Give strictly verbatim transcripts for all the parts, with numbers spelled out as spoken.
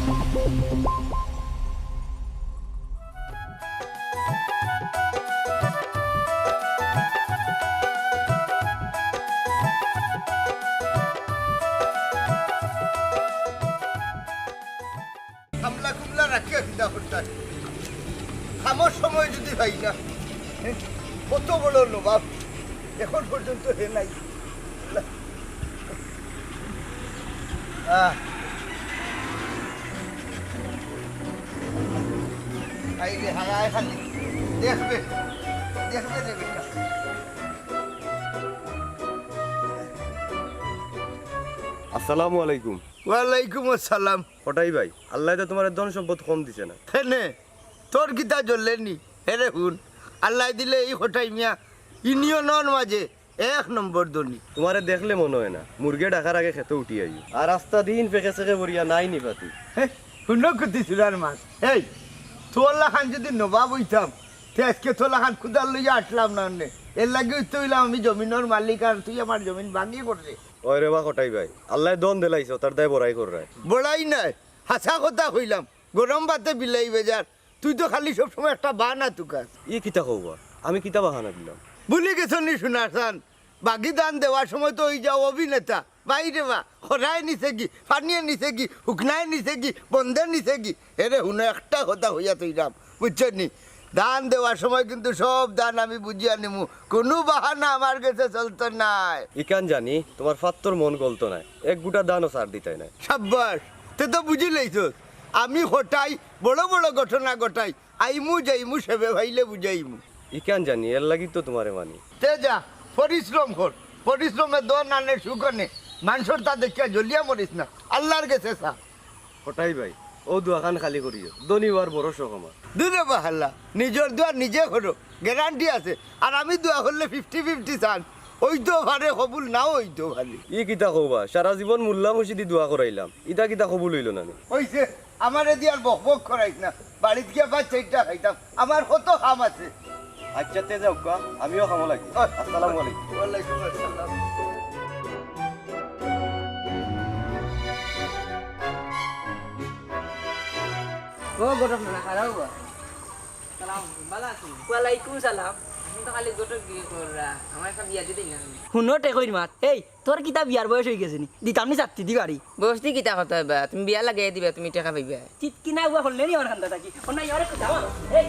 কামলা কুমলা রাখিয়া কিতা করতাম? কামর সময় যদি পাই না, কত বড় নবাব, এখন পর্যন্ত হে নাই। আহ। আইরে হারায় খালি। দেখবে, দেখবে রে বেটা। আসসালামু আলাইকুম। ওয়ালাইকুম আসসালাম। কটাই ভাই, আল্লায় তো তুমারে ধন সম্পদ কম দিছে না। কেনে? তোর কিতা জ্বলেনি? এরে হুন, আল্লায় দিলে ই কটাই মিয়া ইউনিয়নর মাঝে এক নম্বর ধনী। তুমারে দেখলে মনো অয় না, মুরগে ডাকার আগে খেতো উঠি আইও। আর আস্তা দিন পেকে সেকে ভরিয়া নাই নি পাতি। হে, হুনো কুতি চুরার মাত। এই, তোর লাখান যদি নবাব অইতাম, তে আইজকে তোর লাখান কুদাল লইয়া আটলাম না অনে। এরলাগি তো অইলাম আমি জমিনর মালিক আর তুই আমার জমিন ভাগি কররে। ওই রে বা কটাই ভাই, আল্লায় ধন দিলাইছে, তার দায় বড়াই কররায়। বড়াই নায়, হাছা কথা কইলাম। গরম ভাতে বিলাই বেজার। তুই তো খালি সব সময় একটা বাহানা তুকাস। ই কিতা কও বা? আমি কিতা বাহানা দিলাম? ভুলি গেছো নি সোনার চান? বাগি দান দেওয়ার সময় তো অই যাও অভিনেতা। ভাই রে বা, খরায় নিছে গি, পানিয়ে নিছে গি, হুকনায় নিছে গি, বন্দে নিছে গি। এরে হুনো, একটা কথা কইয়া থইরাম, বুঝছো নি? দান দেওয়ার সময় কিন্তু সব দান আমি বুঝিয়া নিমু, কুনু বাহানা আমার গেছে চলতো নায়। ইখান জানি, তুমার ফাত্তর মন গলতো নায়, এক গুটা দানও ছাড় দিতায় নায়। সাব্বাস, তে তো বুঝিলাইছস। আমি কটাই, বড় বড় ঘটনা ঘটাই, আইমু যাইমু, সেবে পাইলে বুঝাইমু। ইখান জানি, এরলাগি তো তুমারে মানি। তে যা, পরিশ্রম কর, পরিশ্রমে ধন আনে, সুখ আনে, মানষর তা দেখিয়া জ্বলিয়া মরিস না, আল্লার গেছে চা। কটাই ভাই, অউ দোয়াখান খালি করিও, ধনী অওয়ার বড় শখ আমার। দুরে বাহাল্লা, নিজর দোয়া নিজে করো, গ্যারান্টি আছে। আর আমি দোয়া করলে ফিফটি ফিফটি চান্স, অইতেও পারে কবুল, নাও অইতেও পারে। ই কিতা কও বা, সারা জীবন মোল্লা মুর্শিদি দোয়া করাইলাম, ইতা কিতা কবুল অইলো না নি? অইছে, আমারে দিয়া আর বকবক করাইস না, বাড়িত গিয়া ভাত চাইরটা খাইতাম, আমার কত কাম আছে। আচ্ছা, তে যাউক্কা, আমিও কামো লাগি। আচ্ছা। আসসালামু আলাইকুম। ওয়ালাইকুম আসসালাম। ও ঘটক না, খাড়া অউবা। সালাম, ভালা আছইন? ওয়ালাইকুম সালাম। আপনে তো খালি ঘটকগিরি কররা, আমার একটা বিয়া দিতায় না। হুনো টেকইর মাত, এই, তোর কিতা বিয়ার বয়স অইগেছে নি? দিতাম নি চাত্তি দি বাড়ি। বয়স দি কিতা কথা বা? তুমি বিয়া লাগাইয়া দিবা, তুমি টেকা পাইবা। চিৎকি না উবা করলে নি আমার কান্দা থাকি। ও না, ইয়ারে কিতা? এই।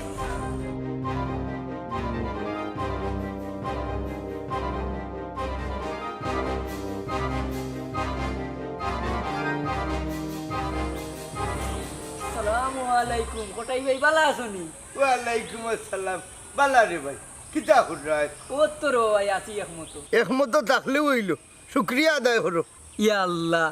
আসসালামু আলাইকুম। কটাই ভাই, ভালা আছো নি? ওয়ালাইকুম আসসালাম। ভালা রে ভাই, কিতা কররায়? ও তো রে ভাই, আছি একমতো। একমতো থাকলেও অইলো, শুকরিয়া আদায় করো। ইয়া আল্লাহ,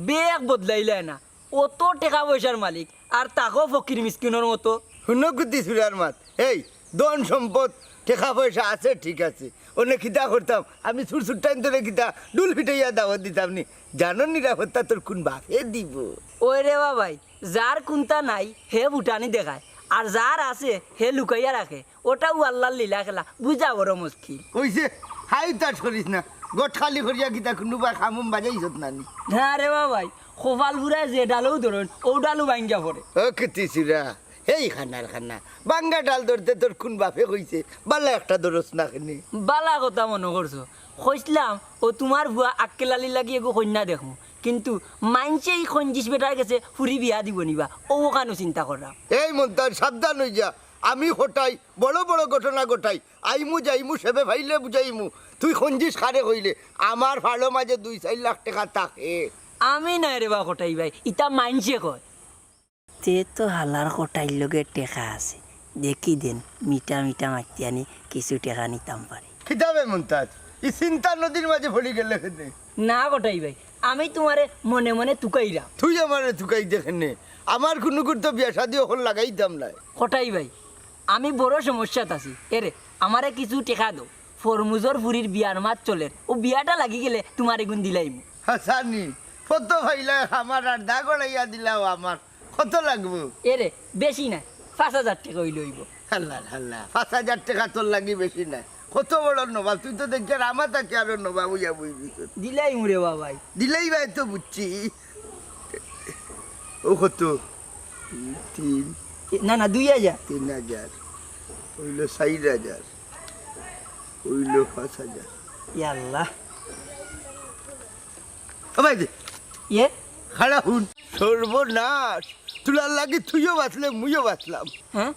বেশ বদলাইলায় না। অত টেকা পয়সার মালিক, আর থাকো ফকির মিসকিনর মতো। হুনো কুতি চুরার মাত, এই ধন সম্পদ, টেকা পয়সা আছে ঠিক আছে, অনে কিতা করতাম, আমি চুর চুরটাইন্তরে কিতা ঢুল ফিটাইয়া দাওয়াত দিতাম নি? জানর নিরাপত্তা তোর কুন বাপে দিবো? ওই রে বাবাই, যার কুন্তা নাই হে ফুটানি দেখায়, আর যার আছে হে লুকাইয়া রাখে। অটাউ আল্লার লীলা খেলা, বুঝা বড় মুশকিল। অইছে, হাউ তাস করিস না। ঘট খালি করিয়া কিতা কুনুবায় কাম-উম বাজাইছত না নি? না রে বাবাই, কপাল ফুরায় যে ডালউ ধরইন, অউ ডালউ ভাঙ্গিয়া পড়ে। ও কুতি চুরা, হেই কানার কানা, ভাঙ্গা ডাল ধরতে তোর কুন বাপে কইছে? ভালা একটা ধরস না কেনে? ভালা কথা মনো করছো। কইছলাম, অউ তুমার ফুয়া আক্কেল আলীর লাগি এগু কইন্যা দেখমু। কিন্তু মাইনষে ই খঞ্জিস বেটার গেছে ফুরি বিয়া দিবো নি বা, অউ অখানউ চিন্তা কররাম। এই মন্তাজ, সাবধান অইযা। আমি কটাই, বড় বড় ঘটনা ঘটাই। আইমু যাইমু, সেবে পাইলে বুঝাইমু। তুই খঞ্জিস কারে কইলে? আমার ফাড়ো মাঝে দুই চাইর লাখ টেকা থাকে। আমি নায় রে বা কটাই ভাই, ইতা মাইনষে কয়। তে তো হালার কটাইর লগে টেকা আছে, দেখি দেন, মিঠা মিঠা মাতিয়া নি কিছু টেকা নিতাম পারি। কিতা বে মন্তাজ, ই চিন্তার নদীর মাঝে পড়ি গেলে কেনে? না কটাই ভাই, আমি তুমারে মনে মনে তুকাইরাম। তুই আমারে তুকাইতে কেনে? আমার কুনুগুর তো বিয়া শাদি অখন লাগাইতাম নায়। কটাই ভাই, আমি বড় সমস্যাত আছি। এরে, আমারে কিছু টেকা দেও। ফরমুজর ফুরির বিয়ার মাত চলের। অউ বিয়াটা লাগি গেলে তুমার এগুন দিলাইমু। হাছানি, কত পাইলায় আমার আর দা গড়াইয়া দিলাও আমার। কত লাগবো? এরে, বেশি নায়, পাঁচ হাজার টেকা অইলে অইবো। হাল্লা, হাল্লা, পাঁচ হাজার টেকা তোর লাগি বেশি নায়। কত বড় নবাব, তুই তো দেখিয়ার আমা থাকি আরো নবাব অইয়া বই দিছস। দিলাইমু রে বাবাই। দিলাইবায় তো বুঝছি। ও কত? তিন। এ, না, না, দুই হাজার। তিন হাজার। অইলো চাইর হাজার। অইলো পাঁচ হাজার। ইয়া আল্লাহ। ও ভাই রে। ইয়ে? খাড়া হুন। সর্বনাশ। তুলার লাগি তুইও বাঁচলে, মুইও বাঁচলাম। হ্যাঁ?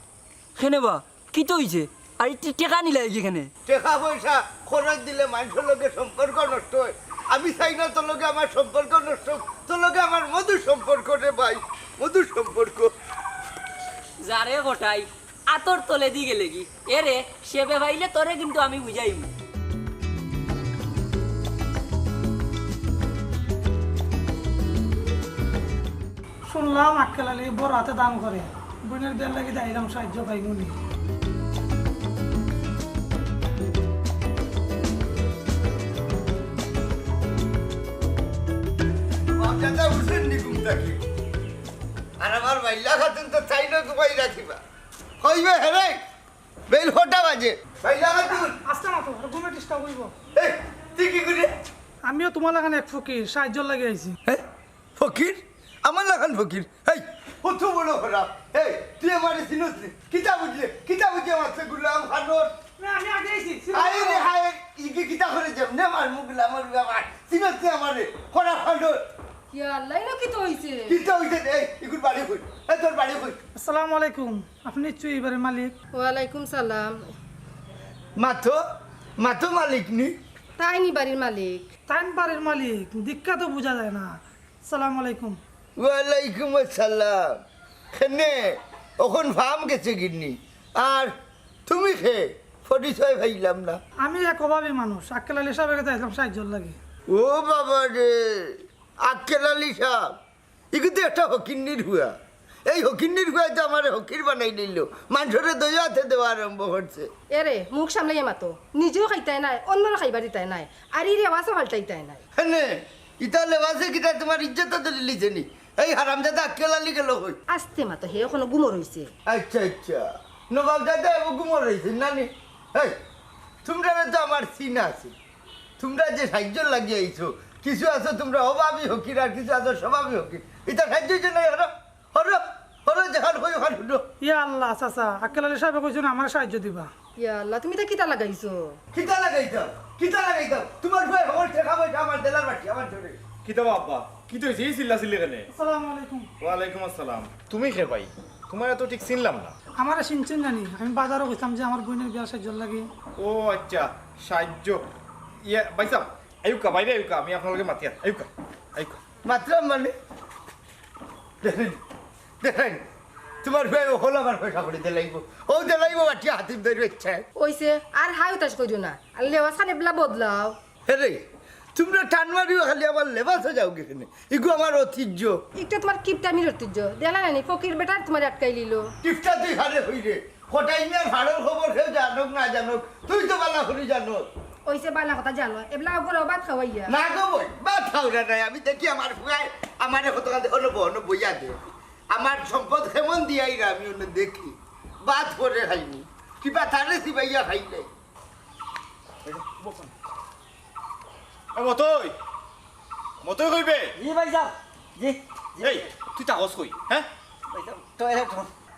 কেনে বা? কিতা অইছে? আর ই টেকা নিলা ইখানে? টেকা পয়সা খরচ দিলে মানষর লগে সম্পর্ক নষ্ট অয়। আমি চাই না তোর লগে আমার সম্পর্ক নষ্ট অউক। তোর লগে আমার মধুর সম্পর্ক রে ভাই, মধুর সম্পর্ক। যারে কটাই, আতর তলেদি গেলেগি। এরে, সে বেবাইলে তোরে কিন্তু আমি বুঝাইমু। শুনলাম আক্কেল আলী বড় হাতে দান করে, বইনের বিয়ার লাগি যাইলাম, সাহায্য পাইমুনি। বাপ দাদা উঠছেন নি ঘুম থাকি? আর আমার মাইলা খাতুন তো চাইলেও ঘুমাই রাখিবা। কইবে হেরে, বেইল কটা বাজে? মাইলা খাতুন। আস্তে মাতো, আর ঘুমে disturb অইবো। এই, তুই কি করে? আমিও তুমার লাখান এক ফকির, সাহায্যর লাগি আইছি। হ্যাঁ? ফকির? আমার লাখান ফকির? এই, কত বড় হরা। এই, তুই আমারে চিনস নি? কিতা বুঝলে? কিতা বুঝলে আমার সে গুলাম খানোর? না, আমি আগে আইছি। আরে রে হায়, ইগে কিতা করে যেমনে আমার মুখ গুলাম, আমার বাবা। চিনস নি আমারে? হরা খানোর। ইয়া আল্লাহ, ইনো কিতা অইছে? কিতা অইছে? এই, ইগুর বাড়ি কই? এই, তোর বাড়ি কই? আসসালামু আলাইকুম। আপনি নিশ্চয়ই এই বাড়ির মালিক? ওয়ালাইকুম সালাম। মাতো, মাতো মালিক নি? তাইন ই বাড়ির মালিক। তাইন বাড়ির মালিক, দিক্কা তো বুঝা যায় না। সালাম আলাইকুম। ওয়ালাইকুম আসসালাম। কেনে, অখন ফাম গেছে গিন্নি? আর তুমি কে? পরিচয় পাইলাম না। আমি এক অভাবী মানুষ, আক্কেল আলী সাহেবের কাছে আইলাম সাহায্যর লাগি। ও বাবা রে, আক্কেল আলী সাহেব, ইগু তো একটা হকিন্নির হুয়া। এই হকিন্নির হুয়ায় তো আমারে হকির বানাই নিল। মানষরে দয়া হাতে দেওয়া আরম্ভ করছে। এরে, মুখ সামলাইয়া মাতো। নিজেও খাইতায় নায়, অন্যরে খাইবার দিতায় নায়। আর ই রেওয়াজও পাল্টাইতায় নায়। হেনে, ইতা লেবাসে কিতা তোমার ইজ্জত তো লিলিছে নি? এই হারামজাদা আক্কেল আলী গেল কই? আস্তে মাতো, হে অখনো ঘুমো রইছে। আচ্ছা, আচ্ছা। নবাব দাদা, ও ঘুমো রইছে, না নি? এই, তোমরা তো আমার চিনা আছে। তোমরা যে সাহায্যর লাগি আইছো, কিছু আছো তোমরা অভাবী হকির আর কিছু আছো স্বভাবী হকির। ইতা সাহায্য হইছে না, হরো, হরো, হরো, যেখান হই ওখান হুনো। ইয়া আল্লাহ, চাচা, আক্কেল আলী সাহেবে কইছইন আমারে সাহায্য দিবা। ইয়া আল্লাহ, তুমি ইতা কিতা লাগাইছো? কিতা লাগাইতাম? কিতা লাগাইতাম? তোমার ভাই আমার টেকা পয়সা আমার দেনার বাকি আমার ধরে। কিতা বা আব্বা? কিতা অইছে? এই চিল্লা চিল্লি কেনে? আসসালামু আলাইকুম। ওয়ালাইকুম আসসালাম। তুমি কে ভাই? তোমারে তো ঠিক চিনলাম না। আমারে চিনছইন না নি? আমি বাজারো গেছিলাম যে আমার বইনের বিয়ার সাহায্যর লাগি। ও আচ্ছা, সাহায্য। ইয়ে, ভাইসাব, আউক্কা, বাইরে আউক্কা, আমি আপনার লগে মাতিয়ার। আউক্কা, আউক্কা। মাতলাম মানে? দেখইন, দেখইন, তোমার ভাই অখন আমার পয়সা করি দিলাইবো। ও দিলাইবো বাটিয়া হাতিম ধরে ইচ্ছায়। অইছে, আর হায় হুতাশ কইরো না। আর লেবাস খান এবলা বদলাও। হেরে, তোমরা টান মারিও খালি আমার লেবাসো যাওগি কেনে। ইগু আমার ঐতিহ্য। ইটা তোমার কিপটামির ঐতিহ্য। দেখলা না নি, ফকির বেটায় তোমারে আটকাই লিলো। কিপটা তুই হারে হই রে। কটাই মিয়ার ফাড়র খবর কেউ জানউক না জানউক, তুই তো বালা করি জানস। অইছে বালা কথা জানো, এবলা অগুরে ভাত খাওয়াইয়া। না গো বই, ভাত খাওয়াইরা নায়। আমি দেখি আমার ফুয়ায় আমারে কতখান দে, অনো বও, অনো বইয়া দে। আমার সম্পদ কেমন দিয়াইরা আমি অনো দেখি। ভাত পরে খাইমু। কিবা তারে চিবাইয়া খাইলে। এ মতই, মতই কইবে? জি ভাইসাব, জি, জি। এই, তুই থাকস কই, হ্যাঁ? ভাইসাব, টয়লেট।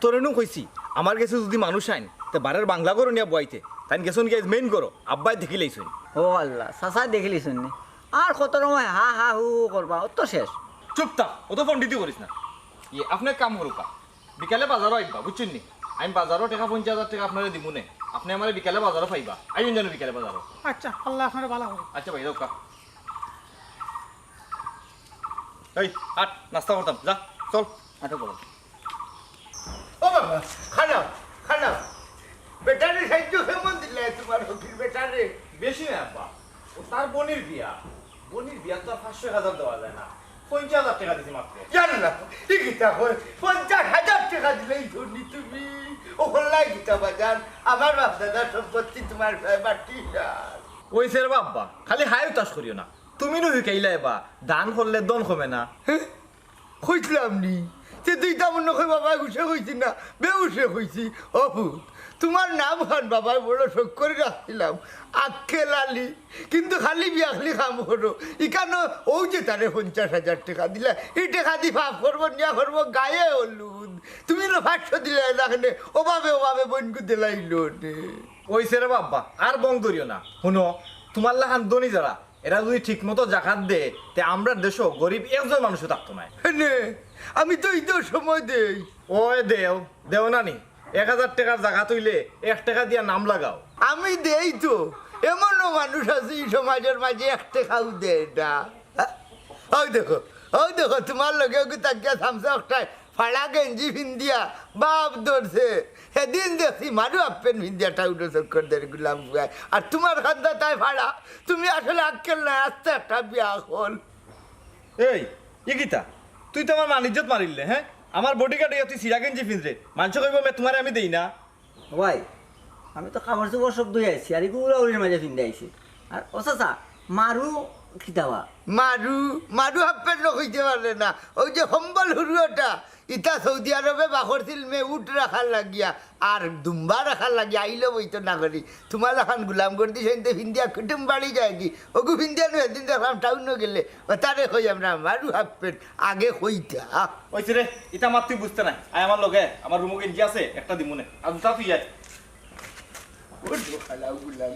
তোরে নু কইছি, আমার গেছে যুদি মানুষ আইন, তে বারের বাংলা ঘরো নিয়া বওয়াইতে। তাইন গেছইন গিয়া মেইন ঘরো, আব্বায় দেখিলাইছইন। ও আল্লাহ, চাচায় দেখিলাইছইন নি? আর কত সময় হা হা হু হু করবা, অত শেষ। চুপ থাক, অত পণ্ডিতি করিস না। ইয়ে, আপনে এক কাম করউক্কা, বিকালে বাজারো আইবা, বুঝছইন নি? আমি বাজারো টেকা পঞ্চাশ হাজার টেকা আপনারে দিমু নে। আপনে আমারে বিকালে বাজারো পাইবা। আইবেন যেন বিকালে বাজারো। আচ্ছা, আল্লায় আপনারে বালা করউক। আচ্ছা ভাই, যাউক্কা। এই, আট, নাস্তা করতাম, যা, চল। আটো বলো। ও বাবা, খালাও, খালাও। বেটারে সাহায্য কেমন দিলে তোমার ফকির বেটারে? বেশি না আব্বা, ও তার বইনর বিয়া, বইনর বিয়াত তো আর পাঁচশো এক হাজার দেওয়া যায় না, পঞ্চাশ হাজার টেকা দিছি মাত্র। জানো না, ই কিতা কয়, পঞ্চাশ হাজার টেকা দিলেই ধনী তুমি। ও হল্লাই কিতা বাজান, আমার বাপ দাদার সম্পত্তি তোমার ভাই বাটি আর। অইছে রে বা আব্বা, খালি হায় হুতাশ করিও না। তুমি নু হিকাইলায় বা, দান করলে ধন কমে না। হ্যাঁ? কইছলাম নি? তে তুই তেমন না কই বাবা, হুশে কইছি না, বেহুশে কইছি। ও পুত, তুমার নাম খান বাবায় বড় শখ করি রাখছিলাম, আক্কেল আলী। কিন্তু খালি বিয়াখলি কাম করো। ইখানো অউ যে তারে পঞ্চাশ হাজার টেকা দিলা, ই টেকা দি পাপ করবো, নিয়া করবো গায়ে হলুদ। তুমি লো পাঁচশো দিলায় না কেনে, অভাবে অভাবে বইনগু দিলাইলো নে। অইছে রে বাবা, আর বং ধরিও না। হুনো, তুমার লাখান ধনী যারা, এরা যুদি ঠিক মতো জাকাত দে, তে আমরার দেশো গরিব একজন মানুষও থাকতো নায়। নে, আমি তো ইদর সময় দেই। ওই দেও, দেও না নি? এক হাজার টেকার জাকাত অইলে এক টেকা দিয়া নাম লাগাও। আমি দেই তো, এমনও মানুষ আছে ই সমাজর মাঝে এক টেকাও দেয় না। অউ দেখো, অউ দেখো, তুমার লগে অগু থাকিয়া থামছে একটায় ফাড়া গেঞ্জি ফিন্দিয়া বাপ ধরছে। হেদিন দেখছি মারু হাফ প্যান্ট ফিন্দিয়া টাউনো চক্কর দের গুলাম ফুয়ায়। আর তুমার কান্দাত তাই ফাড়া, তুমি আসলে আক্কেল নাই, আস্তা একটা বিয়াখল। এই, ই কিতা? তুই তো আমার মান ইজ্জত মারিলে, হে? আমার bodyguard অইয়া তুই ছিড়া গেঞ্জি ফিন্দিরে। মানষে কইবো, "মে, তুমারে আমি দেই না।" ও ভাই, আমি তো কাপড় চোপড় সব ধুই আইছি, আর ইগু উড়াউড়ির মাঝে ফিন্দি আইছি। আর ও চাচা, মারু কিতা বা? মারু, মারু হাফ প্যান্ট কইতে পারে না, অউ যে কম্বল হুরু ওটা, ইতা সৌদি আরবে বার করছিল মে উট রাখার লাগিয়া, আর দুম্বা রাখার লাগিয়া, আইলো বইতো না করি। তুমার লাখান গুলাম গর্দি সইনতে ফিন্দিয়া কুটুম বাড়ি যায়গি, অগু ফিন্দিয়া নু হেদিন দেখলাম টাউনো গেলে, ও তারে কই আমরা মারু হাফ প্যান্ট, আগে কইতা। অইছে রে, ইতা মাত তুই বুঝতে নায়। আয় আমার লগে, আমার রুমো গেঞ্জি আছে, একটা দিমুনে। আর জুতা তুই আয়। ও ঢোকালাও গুলাম।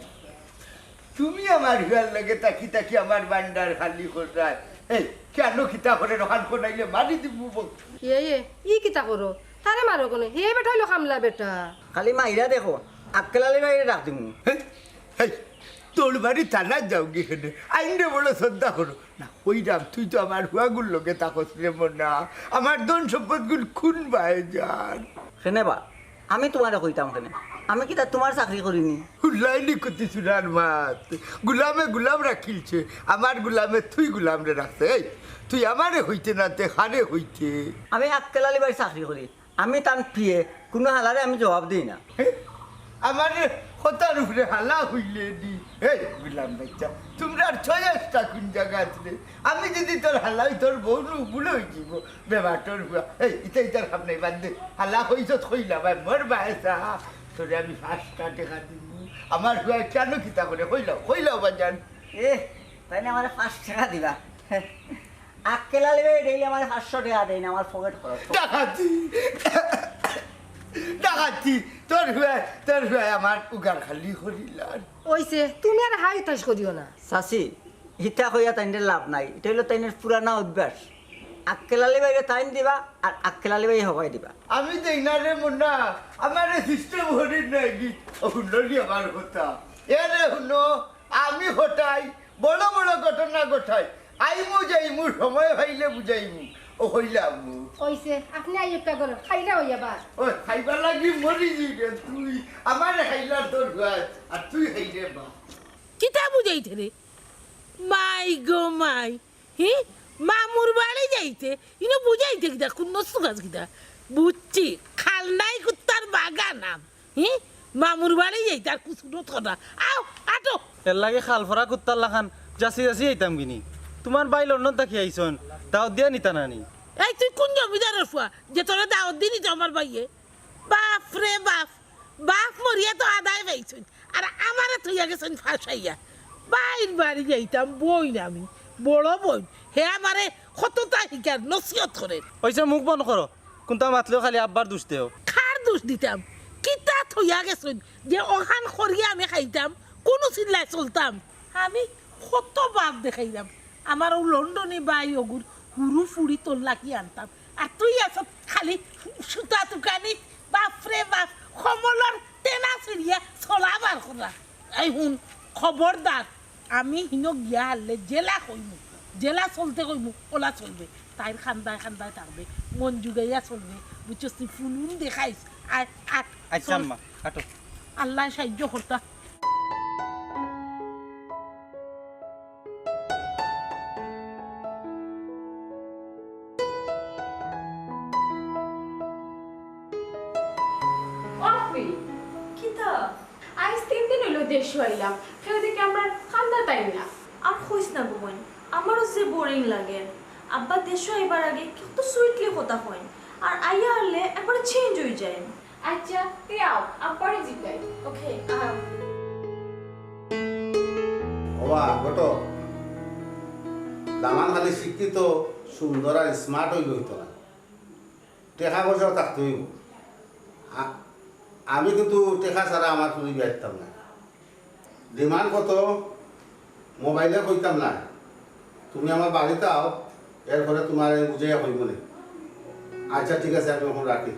তুমি আমার হুয়ার লগে তাকি তাকি আমার ভান্ডার খালি কররায়। এই, কেন কিতা করে রহান কোনাইলে মারি দিমু বল। এ, এ, ই কিতা করো? তারে মারো কেনে? হে বেটা অইলো কামলা বেটা। খালি মাইরা দেখো, আক্কেল আলী ভাইরে ডাক দিমু। হেই, হেই, তোর বাড়ি থানাত যাওগি কেনে? আইনরে বড় শ্রদ্ধা করো। না, কইরাম, তুই তো আমার হুয়াগুর লগে থাকস রে মনা। আমার ধন সম্পদগুন কুন বায় যার? কেনে বা? আমি তুমারে কইতাম কেনে? আমি কিতা তুমার চাকরি করিনি? হুল্লাইলি কুতি চুরার মাত। গুলামে গুলাম রাখিলছে, আমার গুলামে তুই গুলামরে রাখছে। এই, তুই আমারে কইতে না তে কারে কইতে? আমি আক্কেল আলী ভাইর চাকরি করি। আমি তান পিয়ে, কুনু হালারে আমি জবাব দেই না। হে? আমারে কথার উপরে হালা কইলে দি। এই গুলাম বাইচ্চা, তুমরার choice টা কুন জাগাত রে? আমি যুদি তোর হালা অই, তোর বউ নু বুড়া অই যিবো, বেবাটর হুয়া। এই, ইতা ইতার খাম নাই, বাদ দে। হালা কইছত কইলা ভাই, মোর বায়সা। তোরে আমি পাঁচটা টেকা দিমু। আমার হুয়া কেন কিতা করে? কইলাও, কইলাও বাজান। এ, তাইন আমারে পাঁচ টেকা দিবা? আক্কেল আলী ভাই daily আমারে পাঁচশো টেকা দেইন, আমার পকেট খরচ। ডাকাতি! ডাকাতি! তোর হুয়ায়, তোর হুয়ায় আমার উগার খালি করিলার। অইছে, তুমি আর হাই তাস করিও না। চাচি, ইতা কইয়া তাইনরে লাভ নাই, ইটা অইলো তাইনর পুরানা অভ্যাস। আক্কেল আলী ভাইরে তাইন দিবা, আর আক্কেল আলী ভাই হবাই দিবা। আমি দেই না রে মুন্না, আমারে system হরির নাগি। ও হুনলি আমার কথা? এ রে হুনো, আমি হটাই, বড় বড় ঘটনা ঘটাই। আইমু যাইমু, সময় পাইলে বুঝাইমু। ও কইলাম। অইছে, আপনে আই একটা করো, খাইলা অইয়া বা। ওই খাইবার লাগি মরি যাইবে তুই। আমারে খাইলা তোর গাছ, আর তুই খাইলে বা। কিতা বুঝাইতে রে? মাই গো মাই, হি? মামুর বাড়ি যাইতে, ইনো বুঝাইতে কিতা, কুন নসু গাছ কিতা? বুঝছি, খালনাই কুত্তার বাগান আম। হি? মামুর বাড়ি যাইতে আর কুসুনো থনা। আও, আটো। এর লাগি খালফরা কুত্তার লাখান যাচি যাচি আইতাম গিনি। তুমার ভাই লন্ডন থাকি আইছন, দাওয়াত দিয়া নিতা না নি? এই তুই কুন জমিদারর ফুয়া যে তোরে দাওয়াত দি নিতো আমার ভাইয়ে? বাপ রে বাপ, বাপ মরিয়া তো আদায় পাইছইন, আর আমারে থইয়া গেছইন ফাঁসাইয়া। ভাইর বাড়ি যাইতাম বইন আমি, বড় বইন, হে আমারে কততা হিকার নসিহত করের। অইছে, মুখ বন্ধ করো, কুন্তা মাতলেও খালি আব্বার দুষ দেও। কার দুষ দিতাম? কিতা থইয়া গেছইন যে অখান করিয়া আমি খাইতাম, কুনু চিল্লায় চলতাম? আমি কত বাপ দেখাইলাম, আমার অউ লন্ডনি ভাই অগুর হুরু ফুড়ি তোর লাগি আনতাম, আর তুই আছত খালি সুতা তুকানি। বাপ রে বাপ, কমলর তেনা ছিড়িয়া ছলা বার করা। এই হুন, খবরদার, আমি হিনো গিয়া হারলে যেলা কইমু, যেলা চলতে কইমু, অলা চলবে। তাইর কান্দায় কান্দায় থাকবে, মন জুগাইয়া চলবে, বুঝছস? তুই ফুলুন দেখাইস। আর, আর, আচ্ছা চল। আম্মা, আটো। আল্লায় সাহায্য করতা। ওয়াফি, কিতা? আইজ তিন দিন অইলো দেশো আইলাম, কেউ দেখি আমরার কান্দাত আইন না। আর কইস না গো বইন, আমারও যে boring লাগে। আব্বা দেশো আইবার আগে কত sweetly কথা কইন, আর আইয়া হারলে একবারে change অই যাইন। আচ্ছা, তে আও, আব্বারে জিকাই। ওকে, আও। ওবা, ঘটক, দামান খালি শিক্ষিত, সুন্দর আর স্মার্ট অইলে অইতো না, টেকা পয়সাও থাকতে অইবো। আ-, আমি কিন্তু টেকা ছাড়া আমার ফুরি বিয়া দিতাম না। ডিমান্ড কত? মোবাইলে কইতাম না, তুমি আমার বাড়িত আও, এরপরে তুমারে বুঝাইয়া কইমুনে। আচ্ছা, ঠিক আছে, আমি অখন রাখি।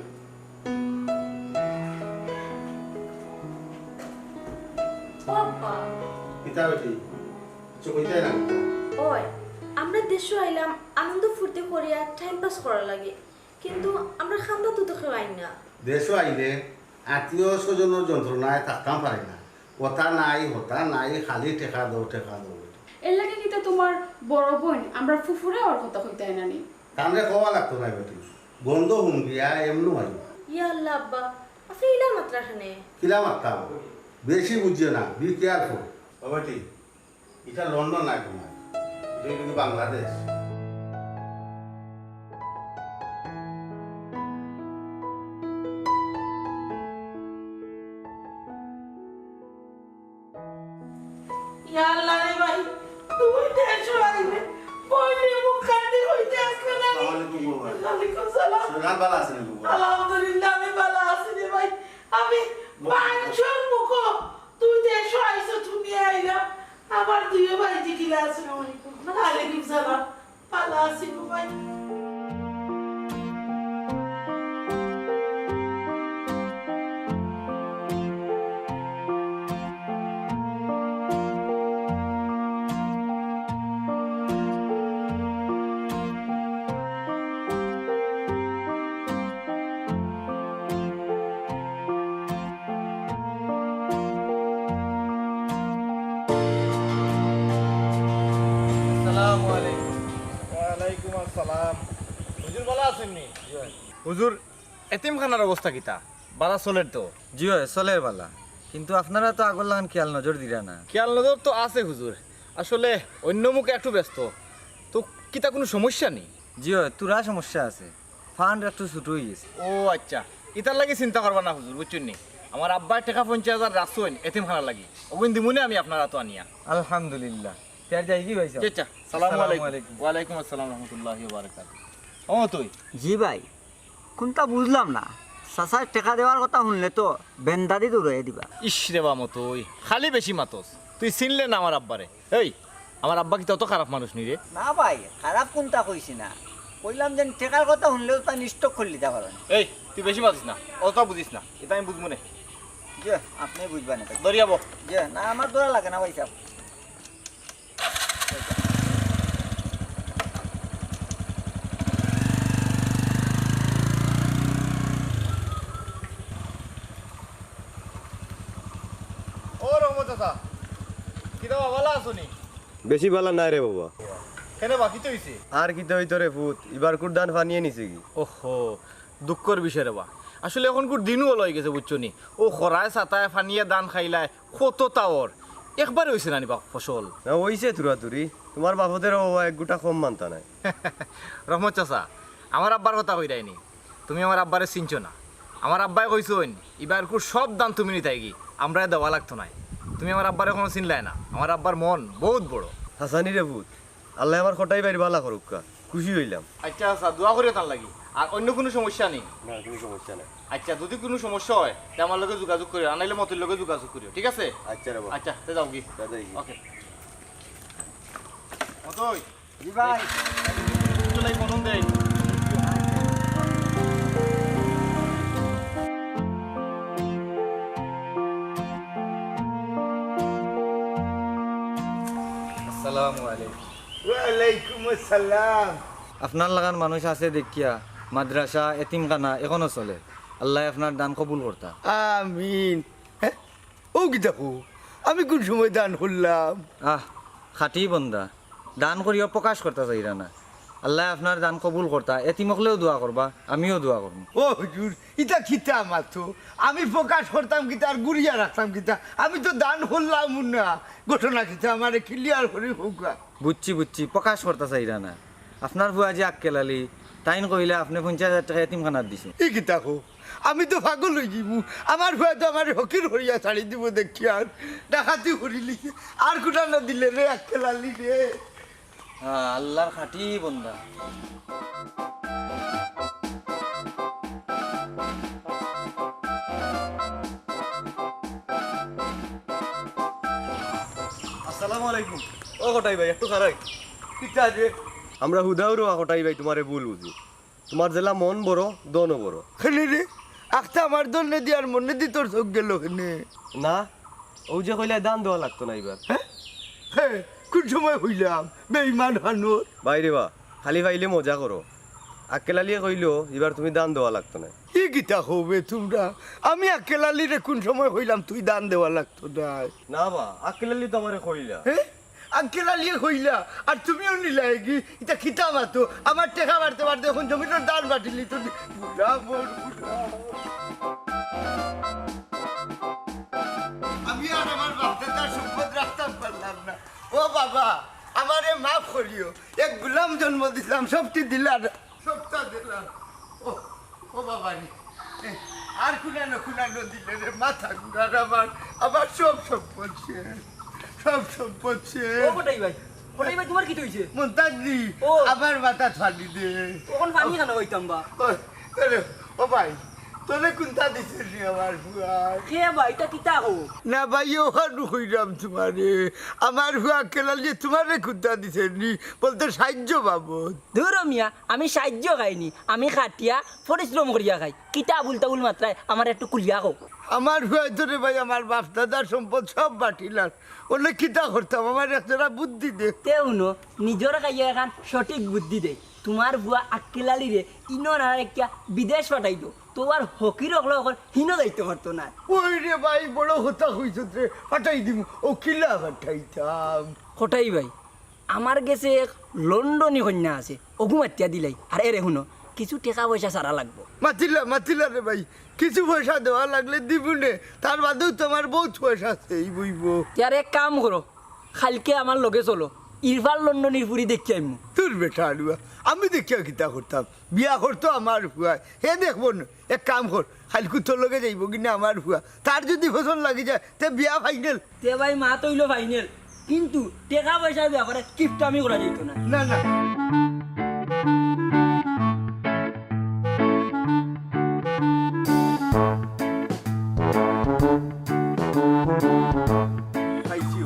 বাবা। কিতা বেটি? কিছু কইতায় না? ওই, আমরা দেশো আইলাম আনন্দ ফুর্তি করিয়া টাইম পাস করার লাগি, কিন্তু আমরা খান্দাত তো কেউ আইন না। দেশো আইলে আত্মীয় স্বজনর যন্ত্রণায় থাকতাম পারি না। কথা নাই, হতা নাই, খালি টেকা দেও, টেকা দেও। এর লাগি কিতা তুমার বড় বইন আমরার ফুফুরে অর কথা কইতায় না নি? তানরে কওয়া লাগতো নায় বেটি, গন্ধ হুন গিয়া এমনু আইবো। ইয়া আল্লাহ আব্বা, আপনে ইলা মাতরা কেনে? কিলা মাততাম? বেশি বুঝিও না, be careful। ও বেটি, ইটা লন্ডন নায় কুনো, ইটা কিন্তু বাংলাদেশ। ইয়া আল্লাহ রে ভাই, তুমি দেশো আইলে, বইনে মুখ কান্দি কইতে আছলা না নি? আসসালামু আলাইকুম বাবা। ওয়ালাইকুম সালাম। সোনা ভালা আছইন নি বাবা? আলহামদুলিল্লাহ, আমি ভালা আছি রে ভাই। আমি মানষর মুখো তুই দেশো আইছস, তুমি আইলা। আমার দুইও ভাইজি কিলা আছইন? ওয়ালাইকুম সালাম। ভালা আছি গো ভাই। আসসালামু আলাইকুম। ওয়ালাইকুম আসসালাম। হুজুর ভালা আছইন নি? হুজুর, এতিমখানার অবস্থা কিতা? ভালা চলের তো? জি অয়, চলের ভালা। কিন্তু আপনারা তো আগর লাখান খিয়াল নজর দিরা না। খিয়াল নজর তো আছে হুজুর, আসলে অইন্য মুখে একটু ব্যস্ত। তো কিতা কুনু সমস্যা নি? জি অয়, থুড়া সমস্যা আছে, ফান্ড একটু ছুটু অইগেছে। ও আইচ্ছা, ইতার লাগি চিন্তা করবা না হুজুর, বুঝছইন নি? আমার আব্বায় টেকা পঞ্চাশ হাজার রাখছইন এতিমখানার লাগি, অগুইন দিমুনে আমি আপনার আতো আনিয়া। আলহামদুলিল্লাহ। তে আর যাইগি ভাইসাব? জি আইচ্ছা, সালামু আলাইকুম। ওয়ালাইকুম আসসালাম রহমতুল্লাহি ওয়া বারাকাতুহু। ও তুই? জি ভাই, কুনতা বুঝলাম না, চাচায় টেকা দেওয়ার কথা হুনলে তো বেন্দাদি দৌড়াইয়া দিবা। ইশ রে বা মতই, খালি বেশি মাতস, তুই চিনলে না আমার আব্বারে। এই, আমার আব্বা কিতা অত খারাপ মানুষ নি রে? না ভাই, খারাপ কুনতা কইছি না, কইলাম যেন টেকার কথা হুনলেউ তাইন স্টক করিলিতা পারইন। এই, তুই বেশি মাতিস না, অততা বুঝিস না, ইতা আমি বুঝমুনে। জি, আপনে বুঝবা না। ধরিয়া বো। জি, না, আমার ধরা লাগে না ভাইসাব। ও রহমত চাচা, কিতা বা, ভালা আছো নি? বেশি ভালা নায় রে বাবা। কেনে বা, কিতা অইছে? আর কিতা অইতো রে পুত, ইবারকুর ধান ফানিয়ে নিছে গি। ওহো, দুঃখর বিষয় রে বা। আসলে অখনকুর দিনও অলা অইগেছে, বুঝছো নি? অউ খরায় ছাতায় ফানিয়ে ধান খাইলায়, কত তাওর। একবারে অইছে না নি বা ফসল? না, অইছে থুড়া থুড়ি। তুমার বাফদে রে বাবা এক গুটা কম মানতা নায়। রহমত চাচা, আমার আব্বার কথা কইরায় নি। তুমি আমার আব্বারে চিনছো না। আমার আব্বায় কইছইন, ইবারকুর সব ধান তুমি নিতায়গি, আমরারে দেওয়া লাগতো নায়। তুমি আমার আব্বারে কুনু চিনলায় না। আমার আব্বার মন বউত বড়। হাছানি রে পুত, আল্লায় আমার কটাই ভাইর ভালা করউক্কা, খুশি অইলাম। আইচ্ছা, আইচ্ছা, দোয়া করিও তার লাগি। আর অইন্য কুনু সমস্যা নি? না, কুনু সমস্যা নাই। আইচ্ছা, যুদি কুনু সমস্যা অয়, তে আমার লগে যোগাযোগ করিও, আর নাইলে মতইর লগে যোগাযোগ করিও, ঠিক আছে? আইচ্ছা রে বাবা। আইচ্ছা, তে যাওগি। তে যাইগি। ওকে। মতই। জি ভাই। চলাই ফোন দেই। আসসালামু আলাইকুম। ওয়ালাইকুম আসসালাম। আপনার লাখান মানুষ আছে দেখিয়া মাদ্রাসা, এতিমখানা এখনো চলে। আল্লায় আপনার দান কবুল করতা। আমিন। হে? অউ কিতা কও? আমি কুন সময় দান করলাম? আহ, খাঁটি বন্দা। দান করিও প্রকাশ করতা চাইরা না। আল্লায় আপনার দান কবুল করতা, এতিম অকলেও দোয়া করবা, আমিও দোয়া করমু। ও হুজুর, ইতা কিতা মাতো? আমি প্রকাশ করতাম কিতা আর গুরিয়া রাখতাম কিতা? আমি তো দান করলাম না। ঘটনা কিতা আমারে ক্লিয়ার করি কউক্কা। বুঝছি, বুঝছি, প্রকাশ করতা চাইরা না। আপনার ফুয়া যে আক্কেল আলী, তাইন কইলা আপনে পঞ্চাশ হাজার টেকা এতিমখানাত দিছে। ই কিতা কও? আমি তো পাগল অইযিমু। আমার ফুয়ায় তো আমারে ফকির করিয়া ছাড়ি দিবো দেখিয়া আর ডাকাতি করিলিছে। আর কুটানো দিলে রে আক্কেল আলী রে। হ্যাঁ, আল্লার খাঁটি বন্দা। আসসালামু আলাইকুম। ও কটাই ভাই, একটু খাড়াই। কিতা রে? আমরা হুদাউ রোয়া কটাই ভাই, তুমারে ভুল বুঝি। তুমার যেলা মন বড়, ধনও বড়। কেনে রে? আখতা আমার ধনেদি আর মনেদি তোর চউখ গেল কেনে? না, অউ যে কইলায় দান দেওয়া লাগতো না ইবার। হে? হে, কুন সময় কইলাম? বেইমান হানোর। ভাই রে বা, খালি পাইলে মজা করো। আক্কেল আলীয়ে কইলো, ইবার তুমি দান দেওয়া লাগতো না। ই কিতা কও বে তুমরা? আমি আক্কেল আলীরে কুন সময় কইলাম তুই দান দেওয়া লাগতো না? না বা, আক্কেল আলী তো আমারে কইলা। হে? আক্কেল আলীয়ে কইলা, আর তুমিও নিলায়গি, ইতা কিতা মাতো? আমার টেকা বাড়তে বাড়তে অখন জমিনর দান বাটিলিতো নি। বুড়া মোর বুড়া। আমি আর আমার বাপ-দাদার সম্পদ রাখতাম পারলাম না। ও বাবা, আমারে মাফ করিও। এক গুলাম জন্ম দিছলাম, সবটি দিলাম। সবটা দিলাম। ও, ও বাবা রে। এ, আর কুনানো কুনানো দিলে রে, মাথা ঘুরার আমার, আমার সব সম্পদ শেষ। সব সম্পদ শেষ। ও কটাই ভাই, কটাই ভাই, তুমার কিতা অইছে? মন্তাজ দি, ও। আমার মাথাত পানি দে। অখন পানি কেনে অইতাম বা? ও, আরে, ও ভাই, তোরে কুনতা দিছে রে আমার ফুয়ায়? কে ভাই, ইতা কিতা কও? না ভাই, অখানউ কইরাম তুমারে। আমার ফুয়া আক্কেল আলীয়ে তুমারে কুনতা দিছে নি? বলতে সাহায্য বাবদ। ধুরো মিয়া, আমি সাহায্য খাইনি, আমি খাটিয়া পরিশ্রম করিয়া খাই। কিতা আবুল তাবুল মাতরায়, আমারে একটু খুলিয়া কও। আমার ফুয়ায় তো রে ভাই আমার বাপ দাদার সম্পদ সব বাটিলার। অনে কিতা করতাম, আমারে এক জোড়া বুদ্ধি দে। তে হুনো, নিজর খাইয়া এখান সঠিক বুদ্ধি দেই। তুমার ফুয়া আক্কেল আলীরে ইনো না রাখিয়া বিদেশ পাঠাই দেও, তে আর ফকির অকল অকল হিনো যাইতো পারতো না। ওই রে ভাই, বড় কথা কইছস রে, পাঠাই দিমু। ও কিলা পাঠাইতাম? কটাই ভাই, আমার গেছে এক লন্ডনী কইন্যা আছে, অগু মাতিয়া দিলাই। আর এরে হুনো, কিছু টেকা পয়সা ছাড়া লাগবো। মাতিলা, মাতিলা রে ভাই, কিছু পয়সা দেওয়া লাগলে দিমুনে, তার বাদেও তো আমার বউত পয়সা আছে, এই বইবো। তে আর এক কাম করো, কাইলকে আমার লগে চলো, ইরফান লন্ডনীর ফুরি দেখিয়া আইমু। তোর বেটা আলুয়া, আমি দেখিয়া কিতা করতাম? বিয়া করতো আমার ফুয়ায়, হে দেখবো না। এক কাম কর, কাইলকু তোর লগে যাইবো কিনা আমার ফুয়া, তার যুদি পছন্দ লাগি যায়, তে বিয়া ফাইনাল। তে ভাই, মাত অইলো ফাইনাল, কিন্তু টেকা পয়সার ব্যাপারে কিপটামি করা যাইতো না। না, না। পাইছি,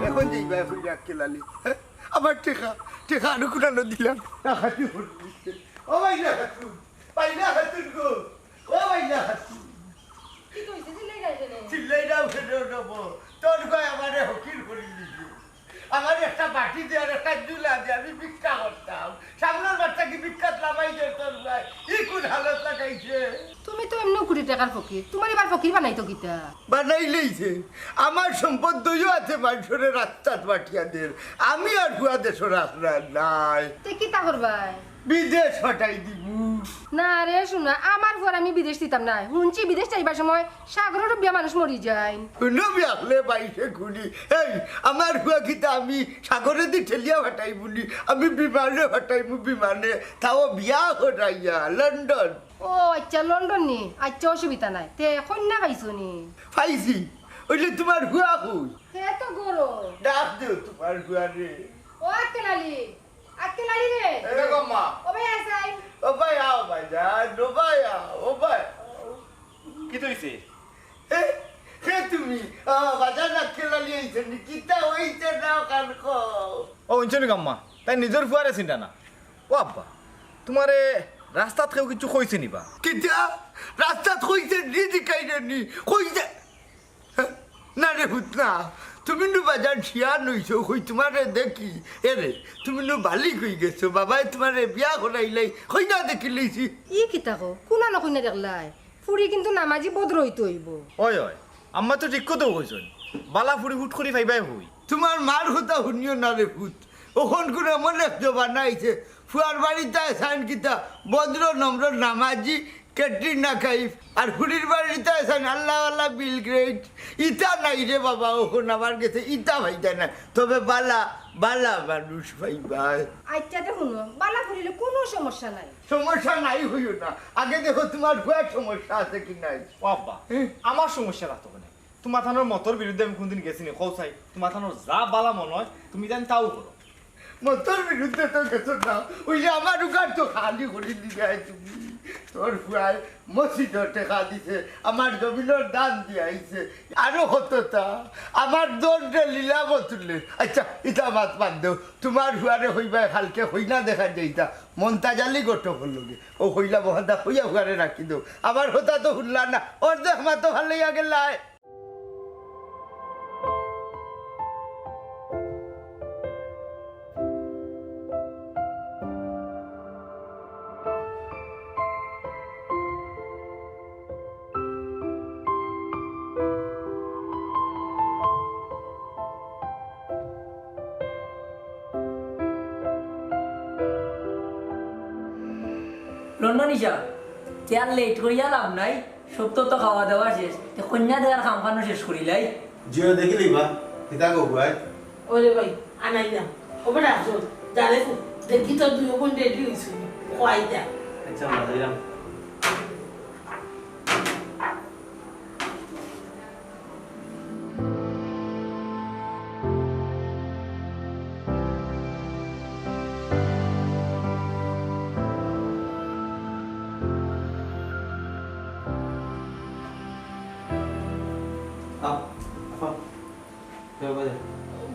অখন যাইবা, অখন আক্কেল আলী। হ্যাঁ? আমার টেকা, টেকা আরো কুনানো দিলাম। না, হাতি পড়ি গেছে। ও ভাই না, হাতি। ভাই না, হাতি গো। ও ভাই না, হাতি। কিতা অইছে? চিল্লাইরায় কেনে? চিল্লাইরাম কেনে রে বা? তোর ভাই আমারে ফকির করি দিছে। আমারে একটা বাটি দে আর একটা জুলা দে, আমি ভিক্ষা করতাম। ছাগলর বাচ্চা কি ভিক্ষাত লামাই দে তোর ভাই? ই কুন হালত লাগাইছে? তুমি তো এমনেউ কুড়ি টেকার ফকির, তুমারে ইবার ফকির বানাইতো কিতা? বানাইলাইছে। আমার সম্পদ দুইও আতে মানষরে রাস্তাত বাটিয়া দের। আমি আর ফুয়া দেশো রাখরাম নায়। তে কিতা করবায়? বিদেশ পাঠাই দিমু। না রে সোনা, আমার ফুয়ারে আমি বিদেশ দিতাম নায়। হুনছি বিদেশ যাইবার সময় সাগরো ডুবিয়া মানুষ মরি যাইন। হুনো বিয়াখলে বাইশে খুনি। এই, আমার ফুয়া কিতা আমি সাগরেদি ঠেলিয়া পাঠাইমু নি? আমি বিমানে পাঠাইমু, বিমানে। তাও বিয়া করাইয়া, লন্ডন। ও আইচ্ছা, লন্ডন নি? আইচ্ছা, অসুবিধা নাই। তে কইন্যা পাইছো নি? পাইছি। অইলে তুমার ফুয়া কই? হে তো ঘরো। ডাক দেও তুমার ফুয়ারে। ও আক্কেল আলী, আক্কেল আলী রে। এ গো মা। ও ভাই আছাইন। ও ভাই আও ভাই, যা, ও ভাই আও, ও ভাই। কিতা অইছে? এ, কে তুমি? আ, বাজার না খেলালি আইছে নি? কিতা অইছে না কান কও? ও, হুনছো নি গো আম্মা? তাই নিজর ফুয়ারে চিনরা না। ও আব্বা, তুমারে রাস্তাত কেউ কিচ্ছু কইছে নি বা? কিতা? রাস্তাত কইছে নি, জিকাইরে নি? কইছে? না রে পুত না, তুমি নু বাজান শিয়ান অইছো, কই তুমারে দেখি। এরে, তুমি নু বালিক অইগেছো, বাবায় তুমারে বিয়া করাইলাই, কইন্যা দেখিলাইছি। ই কিতা কও? কুনানো কইন্যা দেখলায়? ফুরি কিন্তু নামাজি ভদ্র অইতে অইবো। অয়, অয়, আম্মা তো ঠিক কথাউ কইছইন, বালা ফুরি হুট করি পাইবায় কই। তুমার মার কথা হুনিও না রে পুত, অখনকুর এমন এক জমানা আইছে, ফুয়ার বাড়িত আয় চাইন কিতা, ভদ্র, নম্র, নামাজি, ক্যাটরিনা কাইফ আর ফুরির বাড়িত আছইন আল্লাহওয়ালা বিল গেটস। ইতা নাই রে বাবা, অখন আমার গেছে ইতা পাইতা না। তবে বালা, বালা মানুষ পাইবায়। আচ্ছা, দেখো না, বালা করিলে কোনো সমস্যা নাই। সমস্যা নাই হইও না, আগে দেখো তুমার ফুয়ার সমস্যা আছে কি নাই। ও আব্বা, হ্যাঁ? আমার সমস্যা রাখতো কেনে? তুমার থানোর মতর বিরুদ্ধে আমি কোনদিন গেছি নি, কও চাই। তুমার থানোর যা বালা মনে অয়, তুমি জানি তাও করো। মতর বিরুদ্ধে তো গেছো না, ওই যে আমার উগার তো খালি করি দিবায় তুমি। তোর ফুয়ায় মসজিদর টেকা দিছে, আমার জমিনর দান দিয়া আইছে, আরো কততা, আমার দণ্ডে লীলা বতুলে। আচ্ছা, ইতা মাত বাদ দেও, তুমার ফুয়ারে কইবায় কালকে কইনা দেখাত যাইতা, মন্তাজ আলী ঘটকর লগে। ও কইলা বহাদা কইয়া ফুয়ারে রাখি দেও, আমার কথা তো হুনলা না, অর্ধেক মাতো ফালাইয়া গেলায়। লন্ডনী সাব, তে আর লেট করিয়া লাভ নাই, সব তো, তো খাওয়া দাওয়া শেষ, তে কইনা দেখার কামখানও শেষ করিলাই। জিও দেখিলি বা, কিতা গো ভাই? ওরে ভাই, আনাই না। ও বেটা, আসো, জানে তো, দেখি তো দুই বোন রেডি হইছে, খোয়াই দে। আচ্ছা, আমরা যাইলাম। Up, up.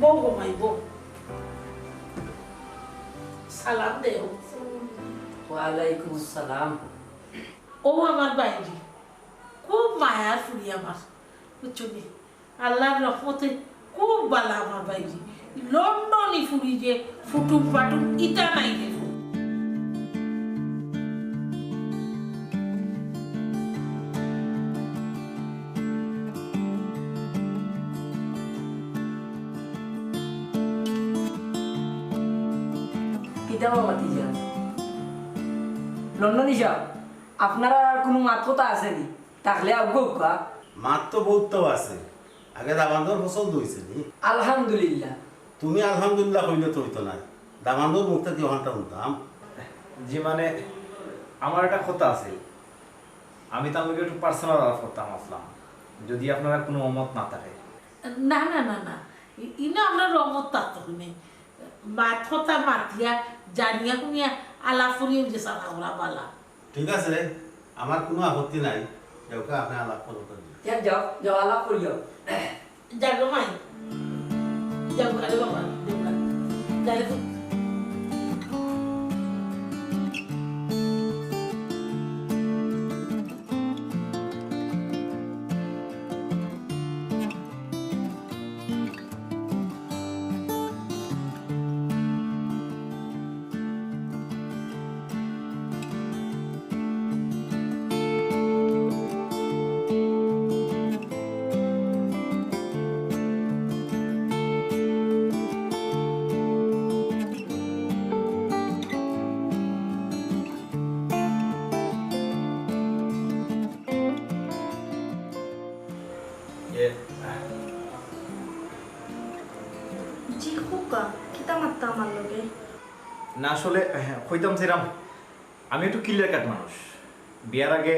বউ গো মাই, বউ। সালাম দেও। ওয়ালাইকুম আসসালাম। ও আমার বাইজি, খুব মায়ার ফুরি আমার, বুঝছো নি? আল্লাহর রহমতে খুব বালা আমার বাইজি। লন্ডনী ফুরি যে ফুটুম ফাটুম ইতা নাই রে। কিতা বা ভাতিজা? লন্ডনী সাব, আপনারার আর কুনু মাত কথা আছে নি? থাকলে আউক্কা। মাত তো বউততাউ আছে। আগে দামান্দর পছন্দ অইছে নি? আলহামদুলিল্লাহ। তুমি আলহামদুলিল্লাহ কইলে তো অইতো নায়। দামান্দর মুখ থাকি অখানটা হুনতাম। জি, মানে, আমার একটা কথা আছিল। আমি তান লগে একটু পার্সোনাল আলাপ করতাম আছলাম, যদি আপনারার কুনু অমত না থাকে। না, না, না, না। ই-, ইনো আমরার অমত থাকতো নি। মাত কথা মাতিয়া, জানিয়া হুনিয়া আলাপ করিয়া যে সারা ওরা বালা। ঠিক আছে, আমার কুনু আপত্তি নাই। যাউক্কা, আপনে আলাপ করউক্কা। যাও, যাও, যাও, আলাপ করিও। যাও গো মাই। যাও, আরে বাবা, যাও না। যাও গো। জি, কউক্কা, কিতা মাততা আমার লগে? না, আসলে, আহ, কইতাম চাইরাম, আমি একটু ক্লিয়ার কাট মানুষ। বিয়ার আগে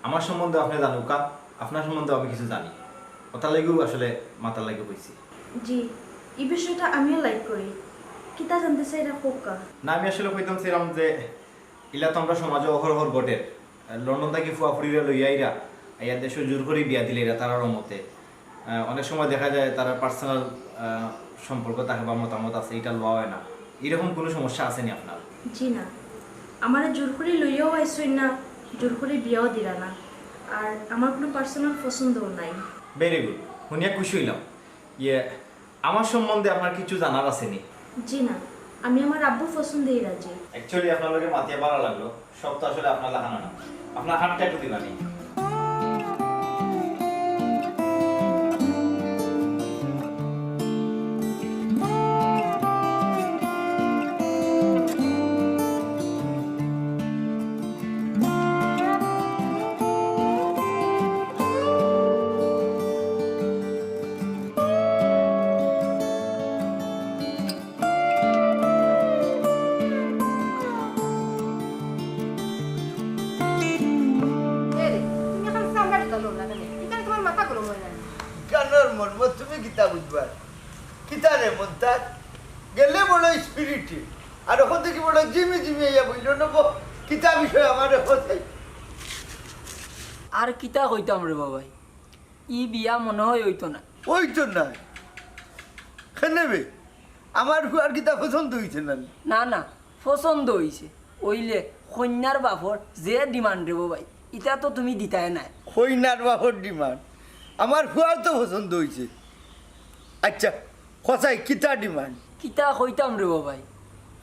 আমার সম্বন্ধে আপনে জানউক্কা, আপনার সম্বন্ধে আমি কিছু জানি। অতার লাগিউ আসলে মাতার লাগি কইছি। জি, ই বিষয়টা আমিও লাইক করি। কিতা জানতে চাইরা কউক্কা? না, আমি আসলে কইতাম চাইরাম যে ইলা তো আমরার সমাজো অহরহ ঘটের। লন্ডন থাকি ফুয়া ফুরিরে লইয়া আইরা, আইয়া দেশো জোর করি বিয়া দিলাইরা তারার অমতে। আহ, অনেক সময় দেখা যায় তারার পার্সোনাল, আহ, সম্পর্ক থাকে বা মতামত আছে, ইটা লওয়া অয় না। ইরকম কুনু সমস্যা আছে নি আপনার? জি না, আমারে জোর করি লইয়াও আইছইন না, জোর করি বিয়াও দিরা না। আর আমার কুনু পার্সোনাল পছন্দও নাই। ভেরি গুড, হুনিয়া খুশি অইলাম। ইয়ে, আমার সম্বন্ধে আপনার কিছু জানার আছে নি? জি না, আমি আমার আব্বুর পছন্দেই রাজি। অ্যাকচুয়ালি আপনার লগে মাতিয়া ভালা লাগলো, সব তো আসলে আপনার লাখান না। আপনার হাতটা একটু দিবা নি? কিতা বুঝবার? কিতা রে মন্তাজ? গেলে বড় স্পিরিটে, আর অখন দেখি বড় জিমি জিমি আইয়া বইল নব। কিতা বিষয় আমারে কও চাই? আর কিতা কইতাম রে বাবাই, ই বিয়া মনে হয় অইতো না। অইতো না? কেনে বে? আমার ফুয়ার কিতা পছন্দ অইছে না নি? না, না, পছন্দ অইছে। অইলে কইন্যার বাপর যে ডিমান্ড রে বাবাই, ইতা তো তুমি দিতায় নায়। কইন্যার বাপর ডিমান্ড? আমার ফুয়ার তো পছন্দ অইছে। আচ্ছা, কও চাই কিতা ডিমান্ড? কিতা কইতাম রে বাবাই,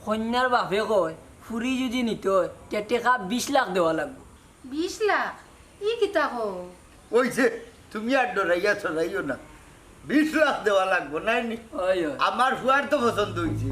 কইন্যার বাপে কয়, ফুরি যুদি নিতে অয়, তে টেকা বিশ লাখ দেওয়া লাগবো। বিশ লাখ? ই কিতা কও? অইছে, তুমি আর ডরাইয়া চড়াইও না। বিশ লাখ দেওয়া লাগবো, নায় নি? অয়, অয়। আমার ফুয়ার তো পছন্দ অইছে।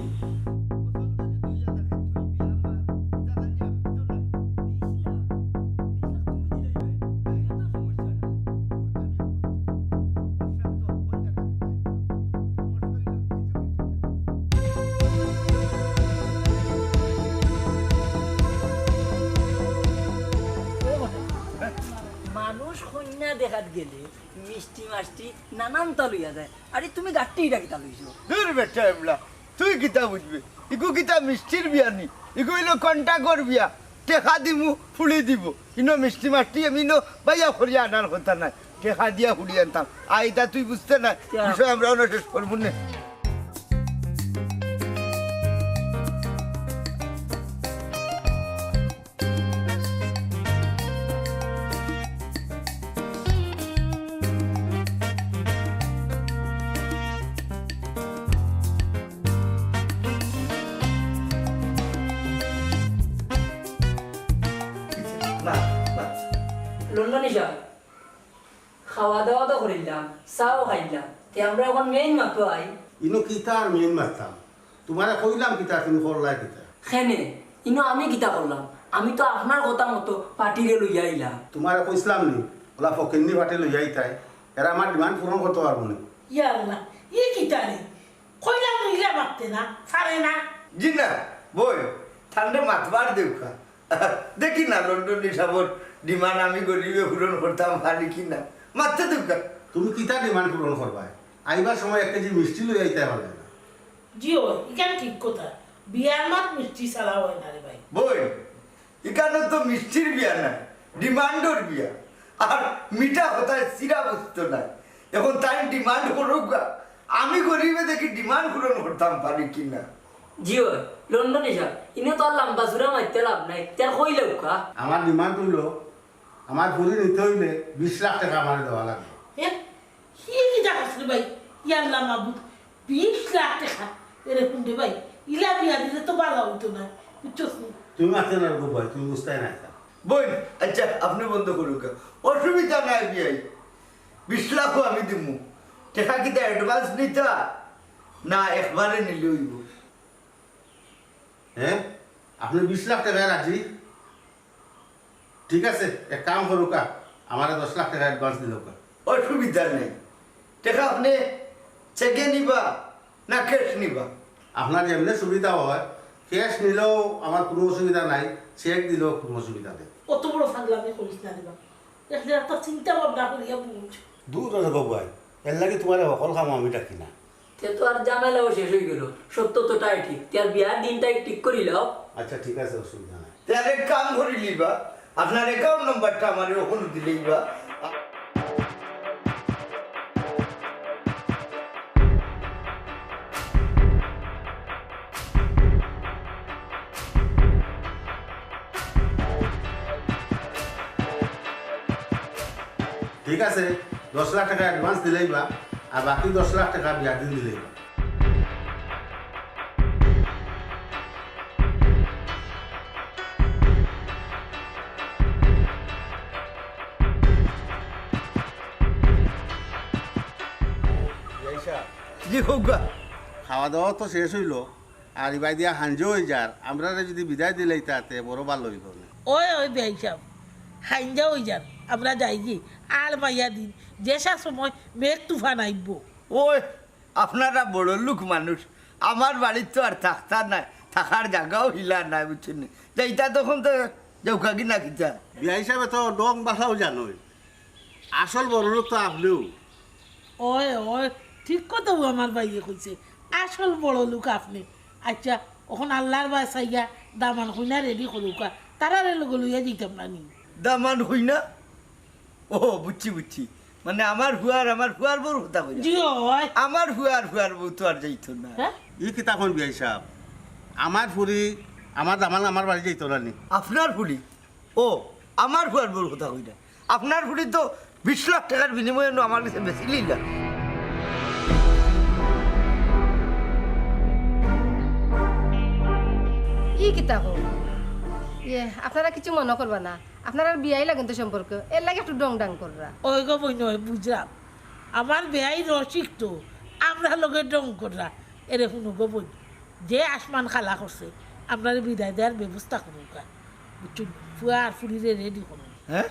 মানুষ কইন্যা দেখাত গেলে মিষ্টি মাষ্টি নানানতা লইয়া যায়। আরে তুমি গাট্টি ইটা কিতা লইছো? দূর বেটা এবলা, তুই কিতা বুঝবে? ইগু কিতা মিষ্টির বিয়া নি? ইগু অইলো কন্টাকর বিয়া। টেকা দিমু, ফুড়ি দিবো। ইনো মিষ্টি মাষ্টি আমি ইনো বাইয়া করিয়া আনার কথা নায়। টেকা দিয়া ফুড়ি আনতাম। আর ইতা তুই বুঝতে নায়। কিয়া? বিষয় আমরা অনো শেষ করমু নে। লন্ডনী সাব, খাওয়া দাওয়া তো করিলাম, চাও খাইলাম, তে আমরা অখন মেইন মাতো আই। ইনো কিতা আর মেইন মাততাম? তুমারে কইলাম কিতা, তুমি করলায় কিতা? কেনে, ইনো আমি কিতা করলাম? আমি তো আপনার কথা মতো পার্টিরে লইয়া আইলাম। তুমারে কইছলাম নি, অলা ফকিন্নি পার্টি লইয়া আইতায়, এরা আমার ডিমান্ড পূরণ করতো পারবো না। ইয়া আল্লাহ, ই কিতা রে? কইলাম নি, ইলা মাততে না, পারে না। জি না, বইন, তানরে মাতবার দেউক্কা। দেখি না, লন্ডনী সাবর ডিমান্ড আমি গরিবে পূরণ করতাম পারি কি না। মাততে দেউক্কা। তুমি কিতা ডিমান্ড পূরণ করবায়? আইবার সময় এক কেজি মিষ্টি লইয়া আইতায় পারলায় না। জি অয়, ইখান ঠিক কথা। বিয়ার মাত মিষ্টি ছাড়া অয় না রে ভাই। বইন, ইখানো তো মিষ্টির বিয়া নায়, ডিমান্ডর বিয়া। আর মিঠা কথায় চিরা বুঝতো নায়। অখন তাইন ডিমান্ড করউক্কা, আমি গরিবে দেখি ডিমান্ড পূরণ করতাম পারি কি না। জি অয়, লন্ডনী সাব, ইনো তো আর লাম্বা চুরা মাততে লাভ নাই, তে কইলাউক্কা। আমার ডিমান্ড অইলো, আমার ফুরি নিতে অইলে বিশ লাখ টেকা আমারে দেওয়া লাগবো। এ, ই কিতা কস রে ভাই? ইয়া আল্লাহ মাবুদ, বিশ লাখ টেকা। এরে হুন রে ভাই, ইলা বিয়া দিলে তো ভালা অইতো না, বুঝছস নি? তুমি মাততে না গো ভাই, তুমি বুঝতায় না ইতা। বইন, আচ্ছা, আপনে বন্ধ করউক্কা। অসুবিধা নাই বিয়াই, বিশ লাখও আমি দিমু। টেকা কিতা অ্যাডভান্স নিতা, না একবারে নিলে অইবো? হ্যাঁ, আপনে বিশ লাখ টেকায় রাজি? ঠিক আছে, এক কাম করউক্কা, আমারে দশ লাখ টেকা অ্যাডভান্স দিলাউক্কা। অসুবিধা নাই। টেকা আপনে চেকে নিবা না ক্যাশ নিবা? আপনার যেমনে সুবিধা অয়, ক্যাশ নিলেও আমার কুনু অসুবিধা নাই, চেক দিলেও কুনু অসুবিধা নাই। অত বড় ফাগলামি করিস না রে বা। একটা, একটা চিন্তা ভাবনা করিয়া বুঝ। দূর রে বাবা, এর লাগি তুমারে হকল কামো আমি ডাকি না। তে তো আর ঝামেলাও শেষ অইগেলো। সত্য তো তাই ঠিক। তে আর বিয়ার দিনটা ঠিক করিলাও। আচ্ছা, ঠিক আছে, অসুবিধা নাই। তে আর এক কাম করিলিবা, আপনার অ্যাকাউন্ট নাম্বারটা আমারে অখন দিলেইবা। ঠিক আছে, দশ লাখ টেকা অ্যাডভান্স দিলেইবা, আর বাকি দশ লাখ টেকা বিয়ার দিন দিলেইবা। জি, কউক্কা। খাওয়া দাওয়া তো শেষ অইলো, আর ইবায়দি হাইঞ্জা অইযার, আমরারে যুদি বিদায় দিলাইতা তে বড় ভালা অইলো নে। অয়, অয় বিয়াই সাব, হাইঞ্জা অইযার, আমরা যাইগি। আর মাইয়া দিন, যেছা সময় মেঘ তুফান আইবো। অয়, আপনারা বড়লোক মানুষ, আমার বাড়িত তো আর থাকতা নায়, থাকার জাগাও হিলা নাই, বুঝছইন নি? যাইতা তখন তো যাউক্কা কি না কিতা? বিয়াই সাবে তো ঢং ভাষাও জানইন, আসল বড়লোক তো আপনেউ। অয়, অয়, ঠিক কথা ও আমার ভাইয়ে কইছে, আসল বড় লোক আপনে। আচ্ছা, অখন আল্লার বায় চাইয়া দামান কইনা রেডি করুক্কা, তারারে লগে লইয়া যাইতাম না নি? দামান কইনা? ও, বুঝছি, বুঝছি। মানে আমার ফুয়া আর আমার ফুয়ার বউর কথা কইরা? জি অয়। আমার ফুয়া আর ফুয়ার বউ তো আর যাইতো না। হ্যাঁ? ই কিতা কইন বিয়াই সাব? আমার ফুরি, আমার দামান আমার বাড়ি যাইতো না নি? আপনার ফুরি? ও, আমার ফুয়ার বউর কথা কইরা। আপনার ফুরি তো বিশ লাখ টেকার বিনিময়ে নু আমার গেছে বেচিলিলা। ই কিতা কও? ইয়ে, আপনারা কিছু মনো করবা না। আপনারার বিয়াই লাগেন তো সম্পর্ক, এর লাগি একটু ডং ডাং কররা। ওই গো বইন, ওই বুঝলাম। আমার বেয়াই রসিক তো, আমরার লগে ডং কররা। এরে হুনো গো বইন, যে আসমান খালা করছে, আমরারে বিদায় দেওয়ার ব্যবস্থা করুক্কা। বুঝছইন? ফুয়া আর ফুরিরে রেডি করুন। হ্যাঁ?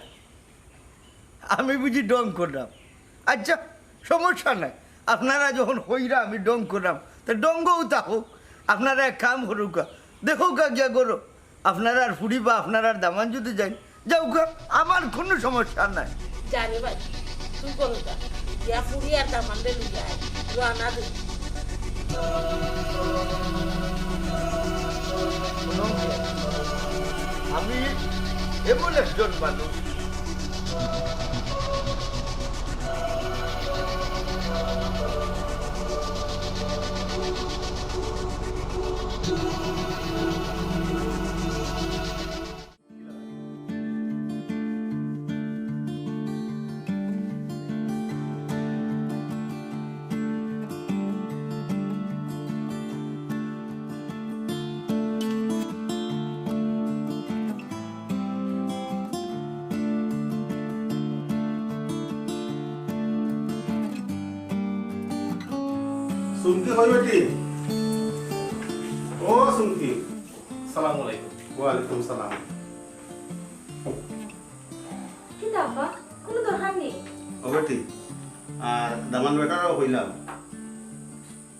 আমি বুঝি ডং করলাম? আচ্ছা, সমস্যা নাই, আপনারা যখন কইরা আমি ডং করলাম, তা ডংগও তা হোক। আপনারা এক কাম করুক্কা, দেখুক্কা গিয়া করো, আপনারার ফুরি বা আপনারার দামান যদি যাইন, যাউক্কা, আমার কুনু সমস্যা নাই। যা রে ভাই, তুই করো যা। গিয়া ফুরি আর দামানরে লইয়া আয়, রওয়ানা দে। আমি এমন একজন মানুষ, সুমকি কই বেটি? ও সুমকি। সালাম আলাইকুম। ওয়ালাইকুম সালাম। কিতা আব্বা? কুনু দরকার নি? ও বেটি, আর দামান বেটারেও কইলাম,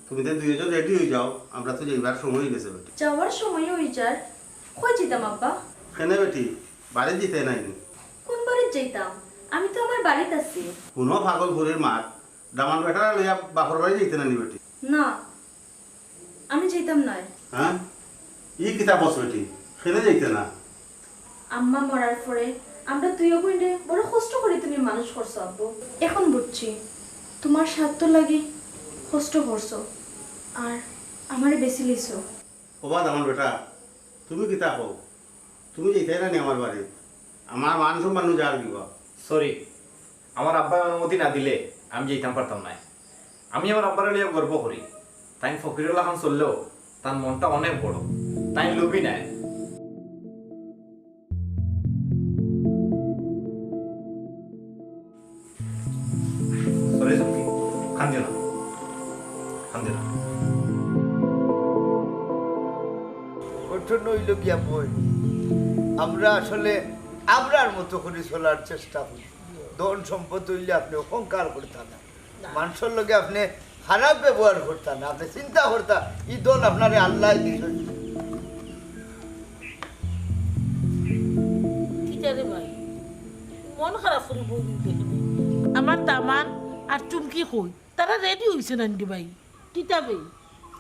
তুমি তে দুইজন রেডি অই যাও, আমরা তো যাইবার সময় অই গেছে বেটি। যাওয়ার সময় অই যার? কই যাইতাম আব্বা? কেনে বেটি, বাড়িত যাইতায় নায় নি? কুন বাড়িত যাইতাম? আমি তো আমার বাড়িত আছি। হুনো পাগল ফুরির মাত, দামান বেটারে লইয়া বাপর বাড়ি যাইতায় না নি বেটি? না, আমি যাইতাম নায়। হ্যাঁ? ই কিতা কস বেটি? কেনে যাইতায় না? আম্মা মরার পরে আমরা দুইও বইনরে বড় কষ্ট করি তুমি মানুষ করছো আব্বু। এখন বুঝছি, তুমার স্বার্থর লাগি কষ্ট করছো, আর আমারে বেচিলিছো। ওবা দামান বেটা, তুমি কিতা কও? তুমি যাইতায় না নি আমার বাড়িত? আমার মান সম্মান নু যার কিবা। সরি, আমার আব্বায় অনুমতি না দিলে আমি যাইতাম পারতাম নায়। আমি আমার আব্বারে লইয়া গর্ব করি। তাইন ফকিরর লাখান চললেও তান মনটা অনেক বড়। তাইন লোভী নায়। সরি সুমকি, কান্দিও না, কান্দিও না। ঘটনা অইলো গিয়া বইন, আমরা আসলে আমরার মতো করি চলার চেষ্টা করি। ধন সম্পদ অইলে আপনে অহংকার করতা না। না। মানষর লগে আপনে খারাপ ব্যবহার করতা না, আপনে চিন্তা করতা, ই ধন আপনারে আল্লায় দিছইন। কিতা রে ভাই, মন খারাপ করি বই রইলে কেনে? আমার দামান আর চুমকি কই? তারা রেডি অইছে না নি ভাই? কিতা বে?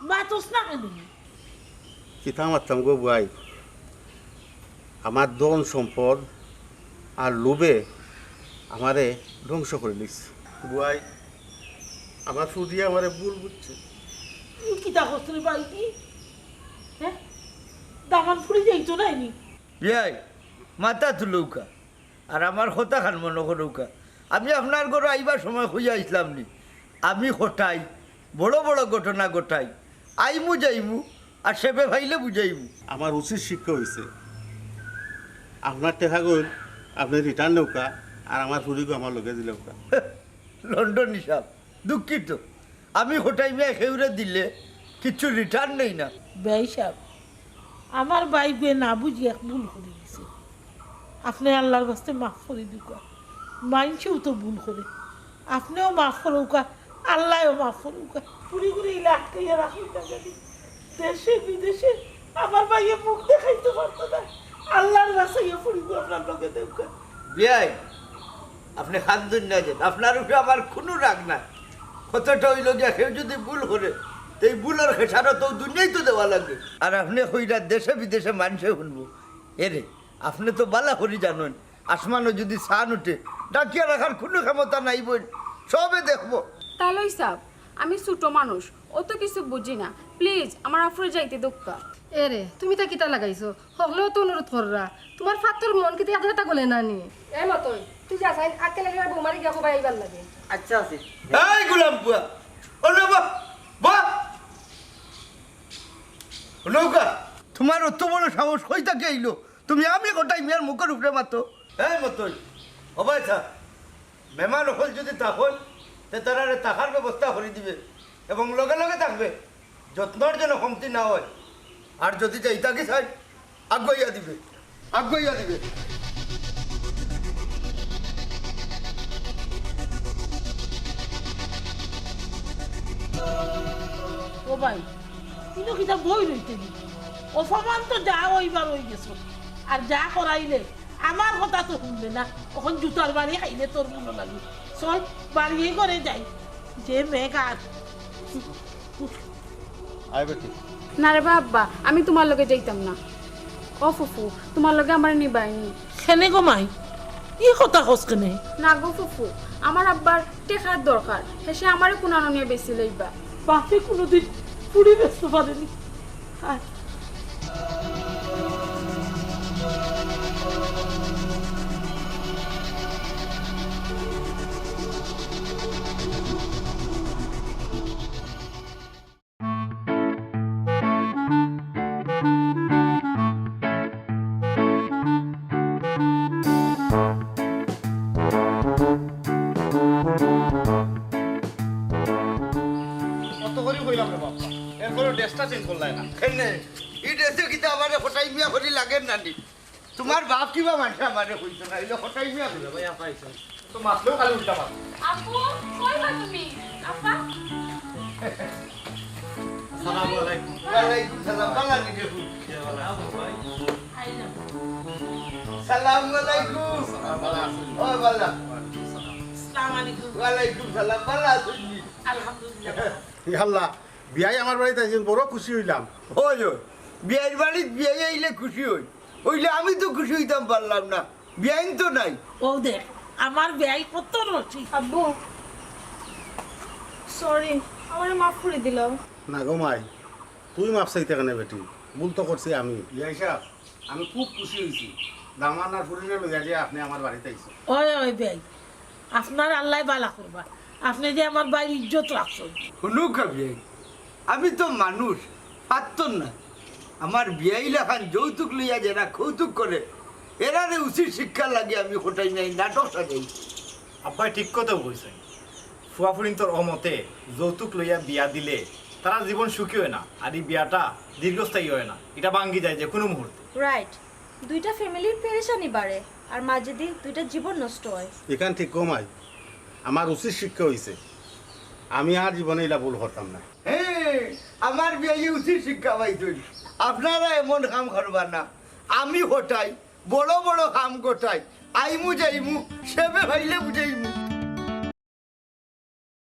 মাতস না কেনে? কিতা মাততাম গো বুয়াই, আমার ধন সম্পদ আর লোভে আমারে ধ্বংস করিলিছে। বুয়াই, আমার ফুরিয়ে আমারে ভুল বুঝছে। ই কিতা কস রে ভাই তুই? হ্যাঁ? দামান ফুরি যাইতো নায় নি? বিয়াই, মাথা তুলউক্কা। আর আমার কথাখান মনো করউক্কা, আমি আপনার ঘরো আইবার সময় কইয়া আইছলাম নি, আমি কটাই, বড় বড় ঘটনা ঘটাই, আইমু যাইমু, আর সেবে পাইলে বুঝাইমু। আমার উচিত শিক্ষা অইছে, আপনার টেকাগুইন আপনে return নেউক্কা, আর আমার ফুরিগু আমার লগে দিলাউক্কা। লন্ডনী সাব, দুঃখিত। আমি কটাই মিয়া কেউরে দিলে কিচ্ছু return নেই না। বেয়াই সাব, আমার ভাইগুয়ে না বুঝি এক ভুল করি গেছে। আপনে আল্লার ওয়াস্তে মাফ করি দেউক্কা। মাইনষেও তো ভুল করে। আপনেও মাফ করউক্কা, আল্লায়ও মাফ করউক্কা। ফুরিগুরে ইলা আটকাইয়া রাখইন না জানি। দেশে বিদেশে আমার ভাইয়ে মুখ দেখাইতো পারতো না। আল্লার ওয়াস্তে ফুরিগু আপনার লগে দেউক্কা। বিয়াই, আপনে কান্দইন না যেন, আপনার উপরে আমার কুনু রাগ নাই। কথাটা অইলো গিয়া, কেউ যুদি ভুল করে, তে ই ভুলর খেসারত অউ দুনিয়াইত দেওয়া লাগে। আর আপনে কইরা দেশে বিদেশে মানষে হুনবো। এরে, আপনে তো বালা করি জানইন, আসমানো যুদি চান উঠে, ডাকিয়া রাখার কুনু ক্ষমতা নাই বইন, সবে দেখবো। তালই সাব, আমি ছোট মানুষ, অত কিছু বুঝি না। প্লিজ, আমার আফুরে যাইতে দেউক্কা। এরে, তুমি তা কিতা লাগাইছো? হকলেও তো অনুরোধ কররা। তুমার ফাত্তর মন কিতা এত কথা গলে না নি? এ মতই, তুই যা চাইন, আক্কেল এলিবার বৌমারে গিয়া কবাই আইবার লাগে। আচ্ছা আছে। এই গুলাম পুয়া, ও না বা, বা। নৌকা, তুমার অত বড় সাহস কই থাকি আইলো? তুমি আমি কটাই মিয়ার মুখর উপরে মাতো। এই মতই, ও ভাই সাব, মেহমান অকল যুদি থাকইন, তে তারারে থাকার ব্যবস্থা করি দিবে এবং লগে লগে থাকবে, যত্নর যেন কমতি না অয়। আর যুদি যাইতা কি চাইন, আগুয়াইয়া দিবে, আগুয়াইয়া দিবে। ও ভাই, কিন্তু কিতা বই রইতে নি? অপমান তো যা অইবার অই গেছে, আর যা করাইলে আমার কথা তো হুনলে না। অখন জুতার বাড়ি খাইলে তোর মনো লাগে। চল, বাড়িয়ে করে যাই। যে মেঘ আর আয় বেটি। না রে বা আব্বা, আমি তুমার লগে যাইতাম না। ও ফুফু, তুমার লগে আমারে নিবায়নি? কেনে গো মাই, ই কথা কস কেনে? না গো ফুফু, আমার আব্বার টেকার দরকার, হেষে আমারে কুনানো নিয়া বেচি লইবা। বাপে কুনুদিন ফুড়ি বেচতো পারেনি। আয়। কত করি কইলাম রে বাবা, এরপরে ড্রেসটা চেঞ্জ করলাই না। কেনে? ই ড্রেসে কিতা আমারে কটাই মিয়া করি লাগের না নি? তুমার বাপ কিবা মানষে আমারে কইতো না, অইলো কটাই মিয়া করি। ভাই, আপা আইছেন। তো মাতলেও খালি উল্টা মাত। আপু, কই গো তুমি? আপা? আসসালামু আলাইকুম। ওয়ালাইকুম সালাম, বালা নি দেখুন। আইলাম। সালামু আলাইকুম। সালাম, বালা আছেন? ও বালা। আসসালামু আলাইকুম। ওয়ালাইকুম সালাম, বালা আছেন নি? আলহামদুলিল্লাহ। ইয়া আল্লাহ, বিয়াই আমার বাড়িত আইছইন, বড় খুশি অইলাম। অয়, অয়, বিয়াইর বাড়িত বিয়াই আইলে খুশি অই, অইলে আমি তো খুশি অইতাম পারলাম না, বিয়াইন তো নাই। ও দেখ, আমার বিয়াই কত রসিক। আব্বু, সরি, আমারে মাফ করি দিলাও। না গো মাই, তুই মাফ চাইতে কেনে বেটি? ভুল তো করছি আমি। বিয়াই সাব, আমি খুব খুশি অইছি। দামান আর ফুরিনে লইয়া যে আপনে আমার বাড়িত আইছইন। অয়, অয় বিয়াই, আপনার আল্লায় বালা করবা। আপনে যে আমার ভাইর ইজ্জত রাখছইন। হুনুক্কা বিয়াই, আমি তো মানুষ, ফাত্তর না। আমার বিয়াই লাখান যৌতুক লইয়া যেরা কৌতুক করে, এরারে উচিত শিক্ষা লাগে আমি কটাই মিয়ায় নাটক সাজাইছি। আব্বায় ঠিক কথাউ কইছইন। ফুয়া ফুরিন্তর অমতে যৌতুক লইয়া বিয়া দিলে তারার জীবন সুখী অয় না, আর ই বিয়াটা দীর্ঘস্থায়ী অয় না, ইটা ভাঙ্গি যায় যে কুনু মুহূর্তে। রাইট, দুইটা ফ্যামিলির পেরেশানি বাড়ে, আর মাঝেদি দুইটা জীবন নষ্ট অয়। ইখান ঠিক গো মাই, আমার উচিত শিক্ষা অইছে, আমি আর জীবনে ইলা ভুল করতাম না। হে, আমার বিয়াইয়ে উচিত শিক্ষা পাইছইন। আপনারা এমন কাম করবা না। আমি কটাই, বড় বড় কাম কটাই, আইমু যাইমু, সেবে পাইলে বুঝাইমু।